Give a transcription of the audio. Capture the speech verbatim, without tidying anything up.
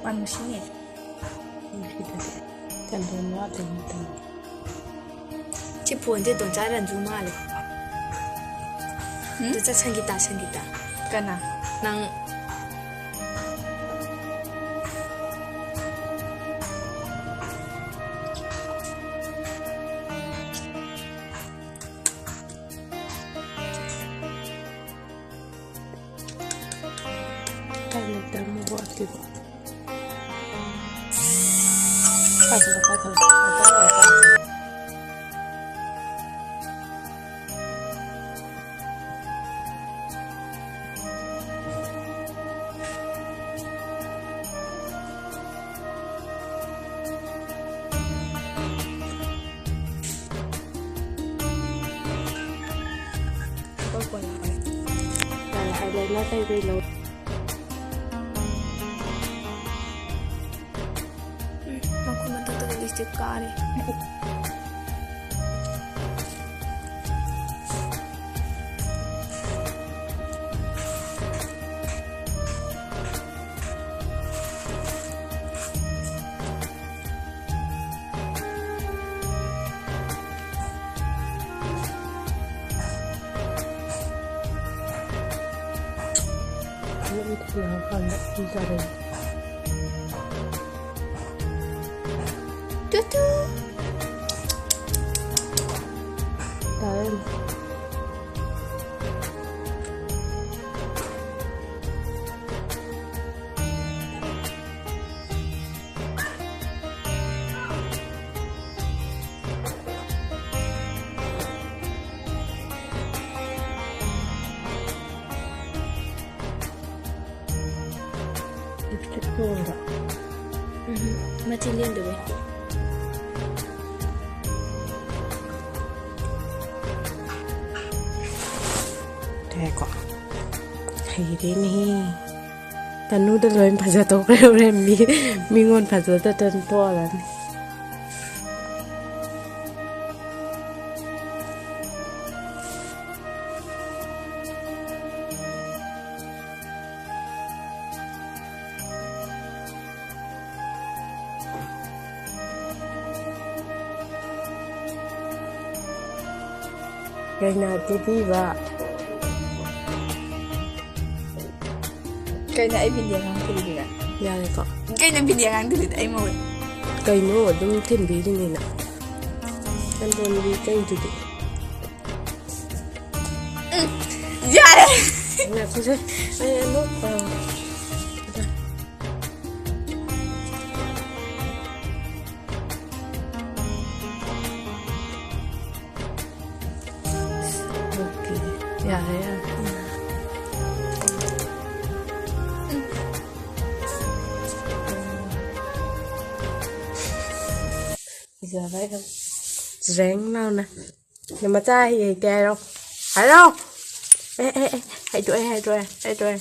ꯄꯥꯟ ꯅꯨꯡꯁꯤꯅꯦ꯫ ꯆꯟꯗꯣꯟ ꯋꯥꯠꯂꯤꯅꯦ ꯇꯧꯔꯤ꯫ ꯁꯤ ꯐꯣꯟꯁꯦ ꯗꯣꯟꯆꯥ ꯔꯟꯖꯨ ꯃꯥꯜꯂꯦ꯫ ꯎꯝ? ꯗꯣꯟꯆꯥ ꯁꯪꯒꯤꯇꯥ, ꯁꯪꯒꯤꯇꯥ꯫ ꯀꯅꯥ? ꯅꯪ꯫ ꯀꯥꯏ ꯂꯩꯇ꯭ꯔꯦ ꯃꯕꯨ ꯑꯀꯤꯕ꯫ ꯀꯥꯏꯗꯅꯣ ꯀꯥꯏ ꯈꯔ ꯃꯇꯥ ꯌꯥꯏ ꯀꯥꯏ꯫ ꯂꯥꯏ ꯍꯥꯏ ꯂꯩꯃ ꯀꯩ ꯀꯩ ꯂꯧ? ꯎꯝ, ꯃꯈꯨꯝ ꯃꯊꯛꯇꯒ ꯂꯤꯞꯁꯇꯤꯛ ꯀꯥꯔꯦ꯫ Two two. ꯇꯥꯔꯦ꯫ ꯂꯤꯞꯁꯇꯤꯛ ꯇꯣꯡꯕ꯫ ꯎꯝ, ꯃꯆꯤꯟ ꯂꯦꯡꯗꯕꯩ꯫ ꯉꯥꯏꯈꯣ꯫ ꯍꯩꯔꯦꯅꯦꯍꯦ꯫ ꯇꯅꯨꯗ ꯂꯣꯏ ꯐꯖꯊꯣꯛꯈ꯭ꯔꯦ꯫ ꯍꯣꯔꯦꯟ ꯃꯤ, ꯃꯤꯉꯣꯟ ꯐꯖꯗꯗꯅ ꯇꯣꯛꯑꯂꯅꯤ꯫ ꯀꯩꯅꯥ ꯇꯦꯕꯤꯕ꯫ ꯀꯩꯅꯣ ꯑꯩ ꯕꯤꯟꯗꯤ ꯑꯉꯥꯡ ꯊꯤꯜꯂꯤꯗꯨꯅ? ꯌꯥꯔꯦꯀꯣ꯫ ꯀꯩꯅꯣ ꯕꯤꯟꯗꯤ ꯑꯉꯥꯡ ꯊꯤꯜꯂꯤꯗꯣ ꯑꯩ ꯃꯉꯣꯟ? ꯀꯩꯅꯣ ꯑꯗꯨꯝ ꯊꯤꯟꯕꯤꯔꯤꯅꯤꯅ꯫ ꯅꯝꯕꯣꯟꯒꯤ ꯀꯩꯗꯨꯗꯤ꯫ ꯎꯝ, ꯌꯥꯔꯦ꯫ ꯉꯥꯏꯈꯣꯁꯦ꯫ ꯑꯩ ꯑꯃꯨꯛ, ꯑ, ꯑꯣꯀꯦ꯫ ꯌꯥꯔꯦ, ꯌꯥꯔꯦ꯫ ꯐꯖꯕ ꯑꯗꯨꯝ꯫ ꯖ꯭ꯔꯦꯡ ꯂꯥꯎꯅ꯫ ꯅꯃꯆꯥ ꯍꯩ ꯍꯩꯇꯦ ꯍꯥꯏꯔꯣ꯫ ꯍꯥꯏꯔꯣ꯫ ꯑꯦ, ꯑꯦ, ꯑꯦ, ꯍꯩꯗꯣꯛꯑꯦ, ꯍꯩꯗꯣꯛꯑꯦ, ꯍꯩꯗꯣꯛꯑꯦ꯫